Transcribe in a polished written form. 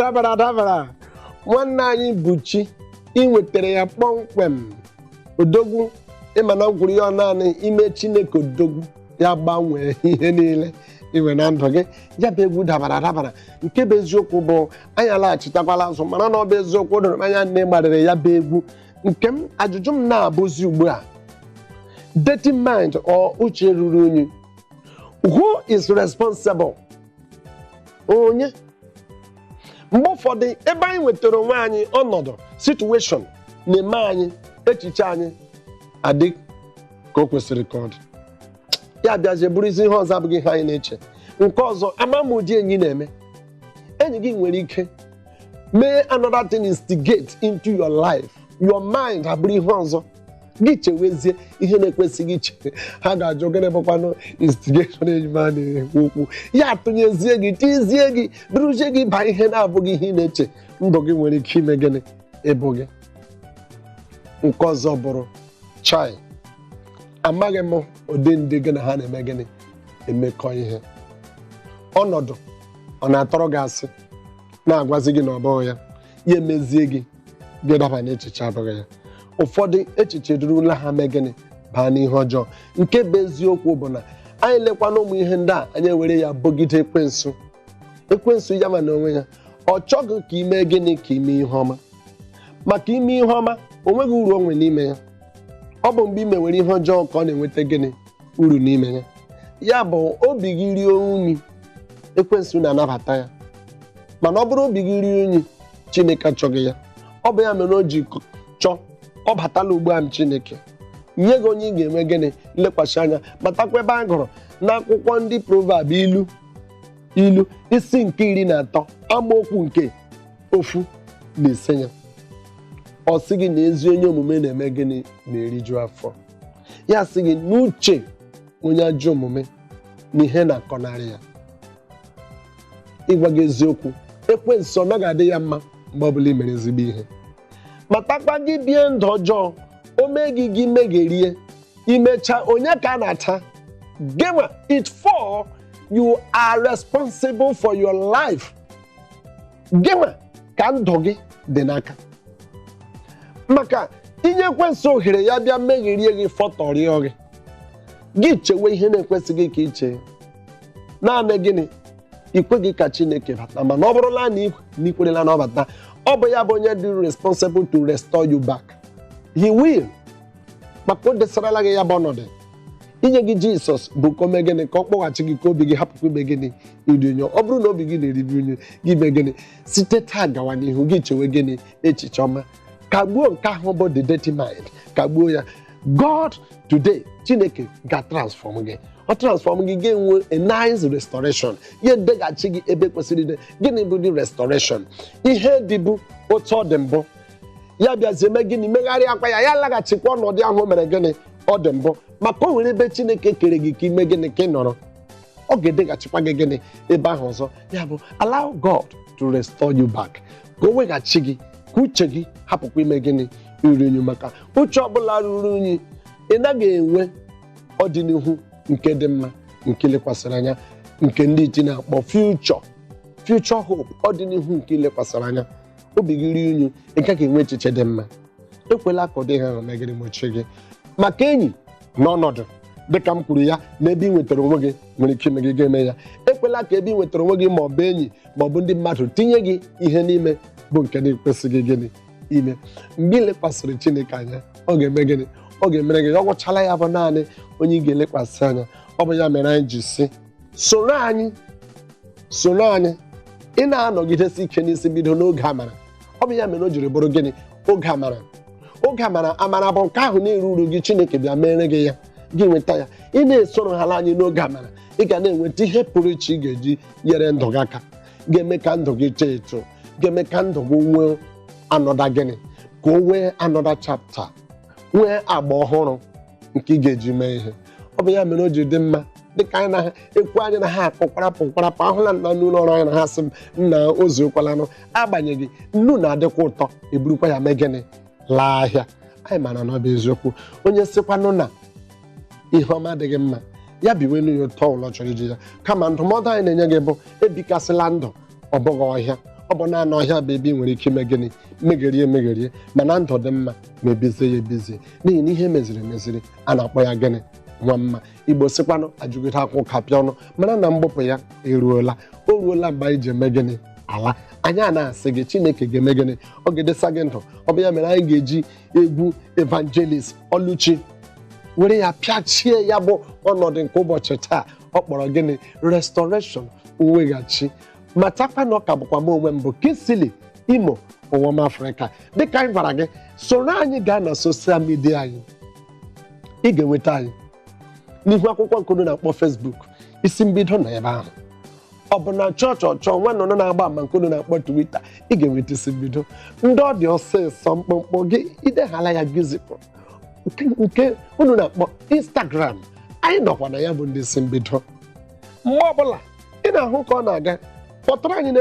Dabara adabara. Nwanne anyị bụ chi ị nwetara ya kpọmkwem. Odogwu, ịma na gwuru ya naanị ime Chineke odogwu ya gbanwee ihe niile inwe na ndụ gị. Ya bụ egwu dabara adabara. Nke bụ eziokwu bụ anyị alaghachitakwala azụ, mana na ọ bụ eziokwu doro m anya nne gbarịrị ya bụ egwu. Nke m, ajụjụ m na-abụzi ugbu a, dirty mind or uche ruru unyi, who is responsible? Onye? Mgbe ụfọdụ ebe anyị nwetara onwe anyị, ọnọdụ situation na-eme anyị echiche anyị adị ka o kwesịrị ka ọ dị, ya bịazie bụrụzi ihe ọzọ abụghị ihe anyị na-eche. Nke ọzọ, ama m ụdị enyi na-eme. Enyi gị nwere ike mee another thing, instigate into your life, your mind abụrụ ihe ọzọ, gị chewezie ihe na-ekwesịghị iche. Ha ga-ajụ, gịnị bụkwanụ instigation? Enyi m a na-ekwu okwu ya atụnyezie gị, tizie gị, duruzie gị baa ihe na-abụghị ihe ị na-eche. Ndụ gị nwere ike ime gịnị? Ịbụ gị. Nke ọzọ bụrụ chai, amaghị m ụdị ndị gị na ha na-eme gịnị, emekọ ihe. Ọnọdụ ọ na-atọrọ gị asị, na-agwazi gị na ọ bụghị ya, ya emezie gị, gị daba n'echiche abụghị ya. Ụfọdụ echiche durula ha mee gịnị? Baa n'ihe ọjọọ. Nke bụ eziokwu bụ na anyị lekwana ụmụ ihe ndị a, anyị ewere ya bogide ekwensu. Ekwensu ya ma na onwe ya ọ chọghị ka ime gịnị? Ka ime ihe ọma. Maka ime ihe ọma, o nweghị uru o nwe n'ime ya. Ọ bụ mgbe ị mewere ihe ọjọọ ka ọ na-enweta gịnị? Uru n'ime ya. Ya bụ, obi gị rie unyi, ekwensu na-anabata ya. Mana ọ bụrụ obi gị rie unyi, Chineke achọghị ya. Ọ bụ ya mere o ji chọọ ọ batala ugbu a m Chineke nye gị onye ị ga-enwe gịnị? Lekwasị anya. Matakwa ebe a gụrụ n'akwụkwọ ndị Proverb, Ilu isi nke 13, amaokwu nke 15 ya, ọ sị gị na ezi onye omume na-eme gịnị? Na-eriju afọ. Ya sị gị n'uche onye ajọ omume na ihe na-akọnarị ya. Ịgwa gị eziokwu, ekwensu ọ naghị adị ya mma mgbe ọbụla ị mere ezigbo ihe. Matakwa gị bie ndụ ọjọọ, o mee gị, gị megherie, imechaa, onye ka a na-ata? Gịnwa. It for you are responsible for your life. Gịnwa ka ndụ gị dị n'aka. Maka inye ekwensu ohere ya bịa megherie gị, fọtọrịọ gị, gị chewe ihe na-ekwesịghị ka ị chee. Naanị gịnị? Ikwe gị ka Chineke bata. Mana ọ bụrụla na ikwerela na ọ bata, ọ bụ ya bụ onye dị responsible to restore you back. He will, maka o desarala gị ya bụ ọnọdụ inye gị Jisọs bụ ka o mee gịnị? Ka ọ kpọghachi gị, ka obi gị hapụkwa ime gịnị? Iri unyi. Ọ bụrụ na obi gị na-eribi unyi, gị mee gịnị? Site taa gawa n'ihu, gị chewe gịnị? Echiche ọma. Kagbuo nke ahụ bụ the dirty mind, kagbuo ya. God today, Chineke ga-transform gị. Ọ transform gị, ga-enwe a nice restoration. Ya edeghachi gị ebe kwesịrị ide. Gịnị bụ the restoration? Ihe dịbụ otu ọ dị mbụ, ya bịazie mee gịnị? Megharịa akwa ya, ya laghachikwa ọnọdụ ahụ mere gịnị? Ọ dị mbụ. Maka o nwere ebe Chineke kere gị ka ime gịnị? Ka ị nọrọ. Ọ ga-edeghachikwa gị gịnị? Ebe ahụ ọzọ. Ya bụ, allow God to restore you back, ka o weghachi gị, ka uche gị hapụkwa ime gịnị? Iri unyi. Maka uche ọbụla ruru unyi, ị naghị enwe ọdịnihu nke dị mma, nke lekwasịrị anya, nke ndị iti na-akpọ future hope, ọdịnihu nke lekwasịrị anya. Obi gị rie unyi, ị gaghị enwe echiche dị mma. Ekwela ka ọ dị ha ahụ megịrị mochie gị. Maka enyi na ọnọdụ, dịka m kwuru ya, na ebe ị nwetara onwe gị nwere ike ime gị ga-eme ya. Ekwela ka ebe ị nwetara onwe gị, ma ọ bụ enyi, ma ọ bụ ndị mmadụ, tinye gị ihe n'ime bụ nke na-ekwesịghị gịnị ime. Mgbe ị lekwasịrị Chineke anya, ọ ga-eme gịnị? Ọ ga-emere gị. Ọ gwụchala ya bụ naanị onye ị ga-elekwasị anya. Ọ bụ ya mere anyị ji si soro anyị, soro anyị. Ị na-anọgidesi ike n'isi bido n'oge amara. Ọ bụ ya mere o jiri bụrụ gịnị? Oge amara. Oge amara, amara bụ nke ahụ na-eru uru gị. Chineke bịa mere gị ya, gị nweta ya. Ị na-esoro hala anyị n'oge amara, ị ga na-enweta ihe pụrụ iche ị ga-eji nyere ndụ gị aka, ga-eme ka ndụ gị too eto, ga-eme ka ndụ gị nwee another gịnị? Ka o nwee another chapter, nwee agba ọhụrụ nke ị ga-eji mee ihe. Ọ bụ ya mere o ji dị mma dịka anyị na-ekwu, anyị na ha akụ kwarapụ kwarapụ. Ahụla nna n'ụlọ ọrụ anyị na ha sị m nna ozuokwalanụ. Agbanyeghị nnu na-adịkwa ụtọ, eburukwa ya mee gịnị? Laa ahịa. Anyị maara na ọ bụ eziokwu. Onye sịkwanụ na ihe ọma adịghị mma, ya biwenu ya ụtọ ụlọ chọrọ iji ya. Kama ndụmọdụ anyị na-enye gị bụ ebikasịla ndụ, ọ bụghị ọhịa. Ọ bụ naanị ọhịa bụ ebe ị nwere ike ime gịnị, megherie emegherie, mana ndụ dị mma ma ebizie ya ebizie, n'ihi na ihe meziri emeziri a na-akpọ ya gịnị? Nwa mma. Igbo sịkwanụ ajụgide akwụ kapịa ọnụ, mara na mgbupụ ya eruola. O ruola mgbe anyị ji eme gịnị? Ala. Anyị a na-asị gị, Chineke ga-eme gịnị? Ọ ga-edesa gị ndụ. Ọ bụ ya mere anyị ga-eji egwu Evangelist Oluchi were ya pịachie ya bụ ọnọdụ nke ụbọchị taa. Ọ kpọrọ gịnị? Restoration, mweghachi. Matakwa na ọ ka bụkwa m onwe m bụ Kingsley Imo Ụwọma Afrịka. Dịka anyị gwara gị, soro anyị gaa na social media anyị, ị ga-enweta anyị n'ihu akwụkwọ nke unu na-akpọ Facebook, isi mbido nọ ebe ahụ. Ọ bụ na chọọchị ọchọọ nwa nọ na-agba ama nke unu na-akpọ Twitter, ị ga-enweta isi mbido. Ndị ọ dị ọsịsọ mkpụmkpụ gị ideghala ya gị zipụ nke unu na-akpọ Instagram, anyị nọkwa na ya bụ ndị isi mbido. Mgbe ọbụla ị na-ahụ ka ọ na-aga, kpọtụrụ anyị na